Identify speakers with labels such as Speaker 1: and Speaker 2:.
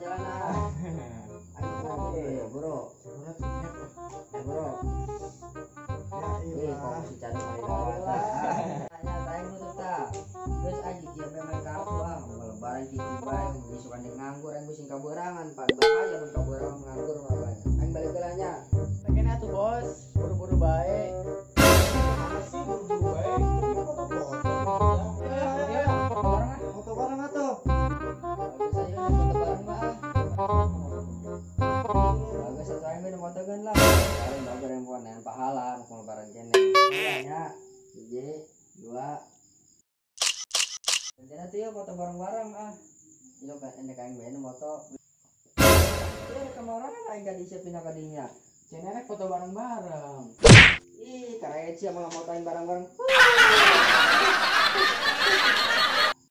Speaker 1: jalan ah. Ayo, bro. Bro.
Speaker 2: Ya
Speaker 1: Ih,
Speaker 2: iya.
Speaker 1: kok si Cani mah lewat. Tanya tanya nutup ta. Geus aja kieu bae main kartu ah, mau lebaran kitu bae, isukan deuk nganggur aing sing kaberangan, Pak. Bahaya mun kaberangan nganggur mah banyak. Aing balik heula nya.
Speaker 3: Pengen atuh bos, buru-buru bae.
Speaker 2: Sih buru-buru bae, tapi foto-foto.
Speaker 3: Ya, ya, foto bareng ah.
Speaker 2: Foto bareng atuh.
Speaker 1: Bagus aja foto bareng mah. Bagus atuh aing we motokeun lah. Paling bagus yang bukan yang pahala mau lebaran kene. Ya, hiji, dua. Nanti nanti ya foto bareng-bareng ah. Iya kan enek aing bae moto. Iya kemarin aing gak disiapin ka dinya.
Speaker 3: Cenah rek foto bareng-bareng.
Speaker 1: Ih, karet sih malah motoin bareng-bareng.